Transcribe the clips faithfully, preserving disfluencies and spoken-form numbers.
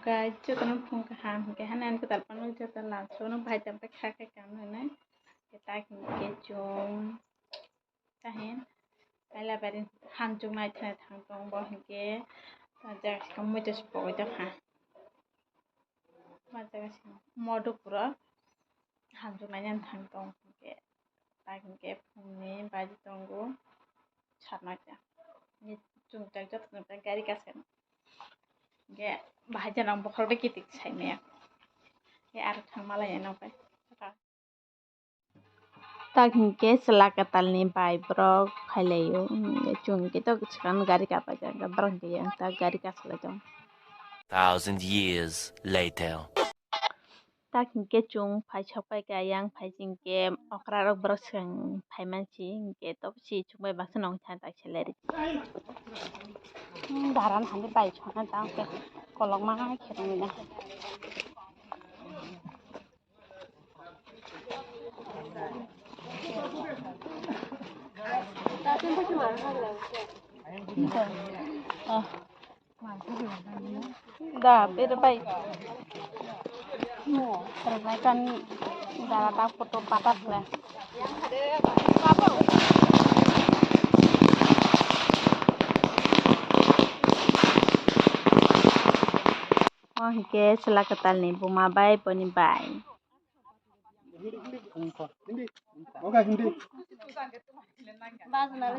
Guys, jotono phung kaham, hwnkhe haino ani kwtal phano joto lamsono bahai jam khe kha khe kam rwnai. Khe tak hwnkhe chwng tahin Kailabari hamjwk naithani thang tong bo hwnkhe, o jaga se muitu se pogwi tongkha. O jaga se Modukuro hamjwk nainani thang tong hwnkhe, tak hwnkhe phungni baji tongo sat noita. Chwng tak joto chwng tak gari kaisa hwnkhe bahai jana bokhorok bai kitik saimaya. Hwnkhe aro thangma lainai nokbai. Tak hwnkhe chwla kwtalni bai borok phailaio, hwnkhe chwng hwnkhe tok swkang gari kapaijak, borok hwnkhe yang tak gari kasalai tongo. Thousand years later. Tak hwnkhe chwng phai sokpai kha, yang phai si hwnkhe okra rok borok swkang phai man si hwnkhe tok si chwng bai baksa nong tha tak se leri. Daran hani bai sona tang khe kolokma khe rwngna. Da, pero bai. Pero bai kan dara tak foto patas le. O hwnkhe chwla kwtalni buma bai boni bai. Oka hindi.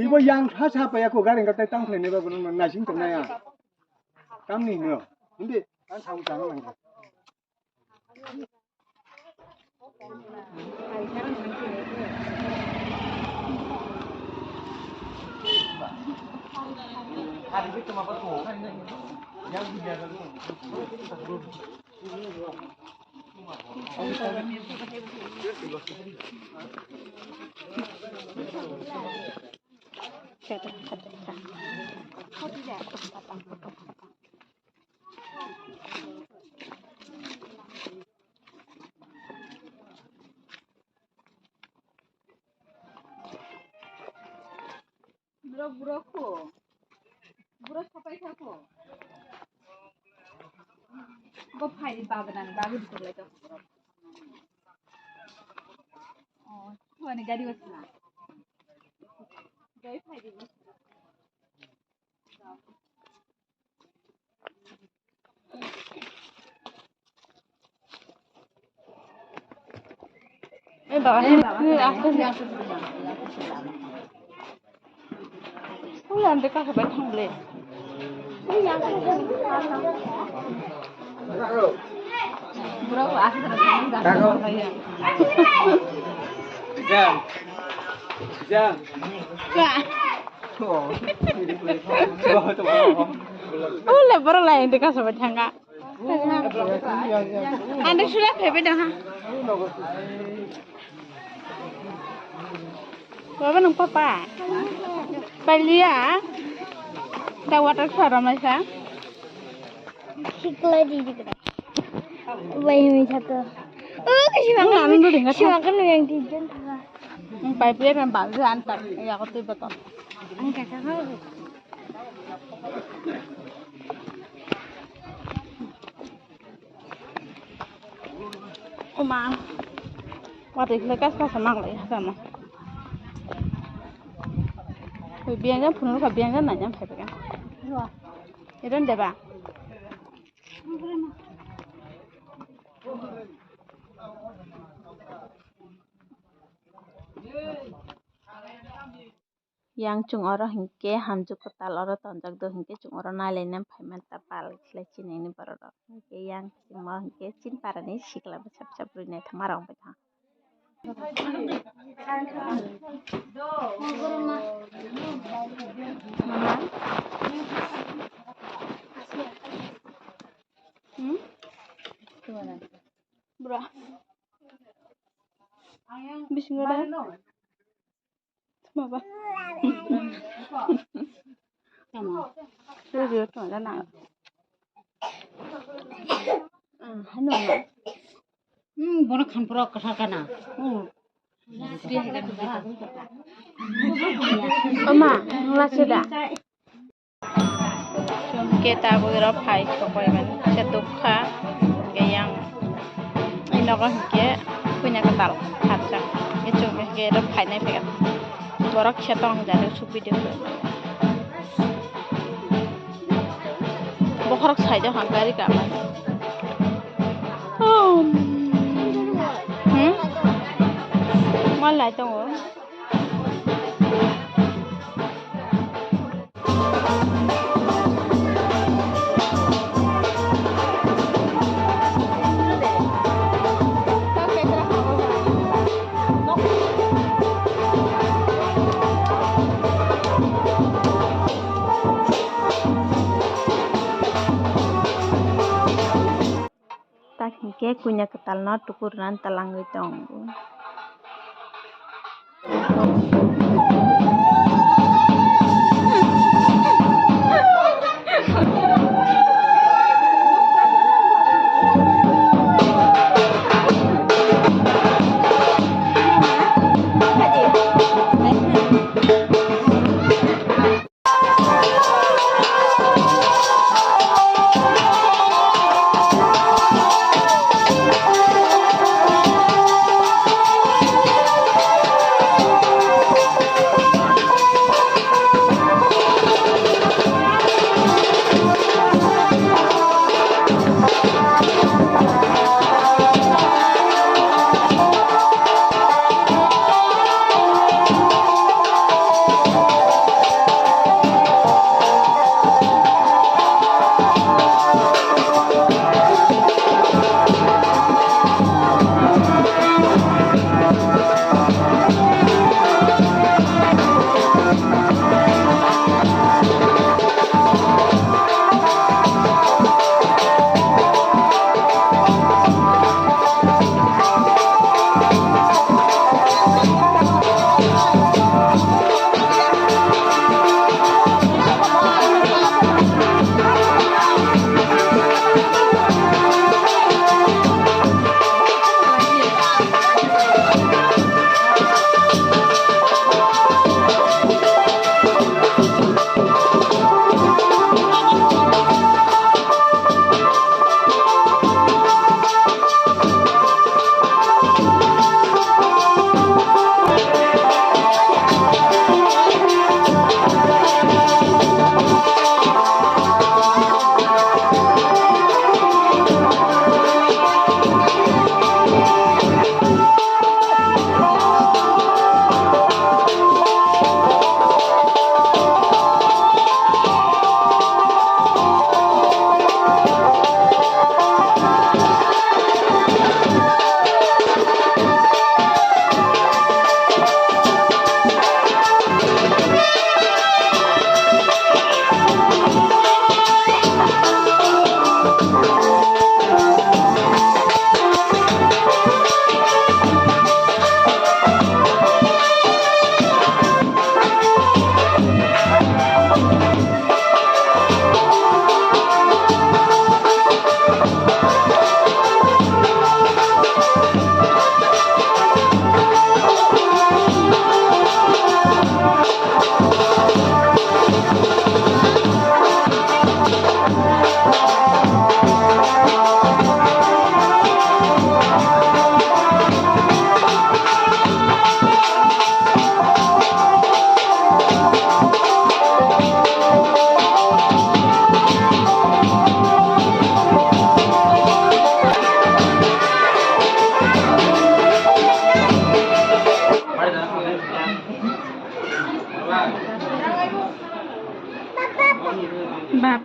Ibo yang kha sa pa ya ko gari ngatai tang khlai ne ba bono naising tong ya. Tamni hino. Hindi. Kan sa u jang nang. Bro, bro ko. Bro sapai kha ko. Bo phai di baba nang, baba di lai to. Oh, tu ani gari wasna. Gari phai di. Eh, baba, eh, baba, eh, aku, aku, aku. Ulan de kaka bai thangle. Bro, aku tak ada. Jang. Jang. Ka. Ule boro lai de kasa bai thanga. Ande sula phebe da ha. Baba nung papa. Pailiya. Da water sara mai sa. Sikla di di kena. Bai mai satu. Oh, kasi makan. Anu dulu ingat. Kasi makan yang tijan. Pai pia kan bagus antar. Ya aku tuh betul. Ang kaka. Oma. Watwi khlai kas kas mang lai ha sama. Oi biang jang phunuk kha biang jang nai jang phai phai. Iron deba. Yang chwng oro hinkhe hamjwk kwtal oro tonjak do hinkhe chwng oro nailaina phaimanta pal khlai chinini borok rok hinkhe yang chwngno hinkhe chini parani sikla bwsa bwsa bwrwi naithokma rok wngbaikha. Hmm? Bro. Bisingo da. Maba. Tamo. Rujui tong da na. Ah, hano. Hmm, bono khan pura kwthar kana. Hmm. Oma, nula sida. Chwng khe tabuk oro phai sokphaimani. khe dukha, hwnkhe yang, i nogo hwnkhe khuina kwtal kharjak, hwnkhe chwng hwnkhe oro phainai phaikha. Borok khe tong jani suk video khe. Bokhorok side o hang gari ka mai. Hmm? Mal lai tongo. Tak hinkhe khuina kwtalno tukurna talangwi tongo. Bap.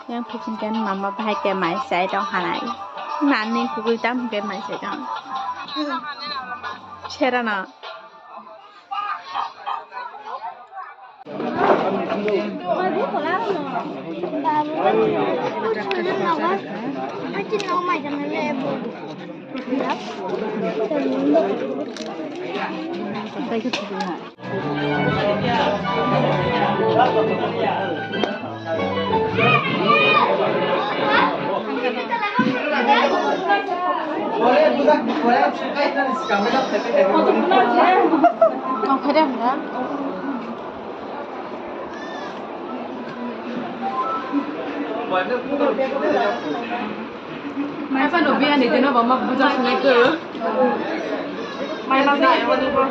Yang phuching kan mama bahai ke mai sai dong hanai. Mani kugui tam ke mai sai dong. Serana. Mai phano biyani dino bo ma buja sunai ko. Mai ma biyani dino.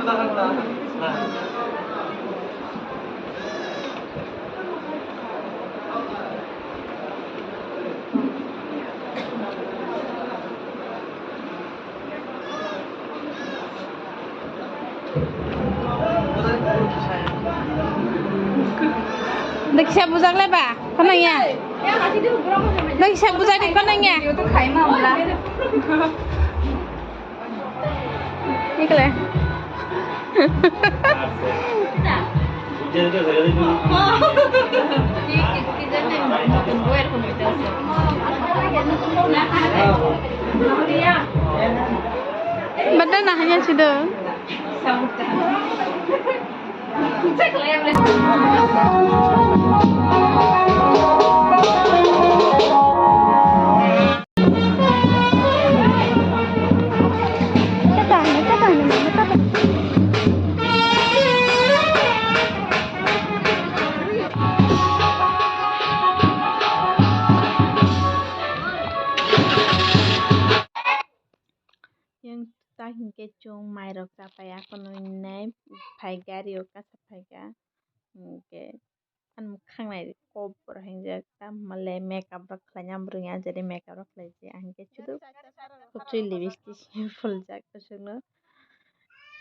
Deksa bujak le ba, kono ya? Deksa bujak di kono ya? Ikle. Bada na hanya sido. Yang ta hinkhe chwng mairok chapai akhonwi nai phai gari o kasa phaikha hinkhe. Ani mwkhang nai kobor hinjak, tamo le makeup rok khlaina bwrwi, ah, jani makeup rok khlai se, ah, hinkhe sudu kuchui lipstick se phuljak kuchukno.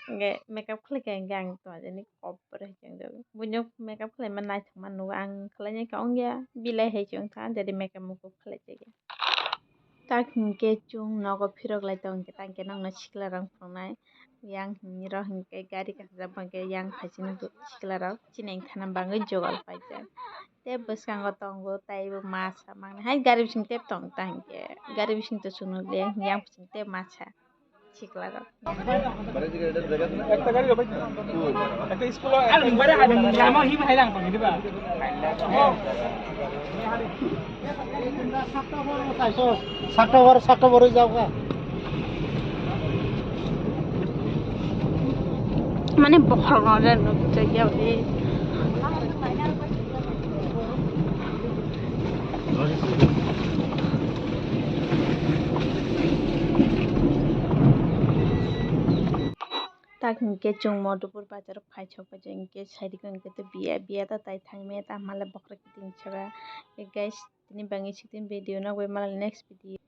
Hinkhe makeup khlai kha hinkhe ang tongmani kobor hinjak. Buino makeup khlaima naithokma nugo, ang khlaina khe ongya, bilai hai se wngkha, jani makeup mukup khlai jagya. Tak hinkhe chwng nogo phirok lai tongo, hinkhe tang khe nokno sikla rok phunuknai. Yang hinwi rok hinkhe gari kasijak, bo hinkhe yang phai sini sikla rok chini wngthana bagwi jogal paijak. Tei bwskango tongo taibo masa mangnai hai gari bising tei tong ta hinkhe gari bising to chwng nukliya, yang bising tei masa sikla rok. একটা স্কুল আর মুম্বাইরে আগে গ্রামে হিম হাইলাম করে দিবা। সাতটা বড়, সাতটা বড় যাওগা। Mane bokhorok no le nuk jagya wi. Tak hinkhe chwng Madhupur bazar o phai sok pai hinkhe saidikhe hinkhe to biya, biya ta tai thangmaya ta hwnle bokhorok kiting saka. Guys, tini bangwi sitin video nokbai mala next video.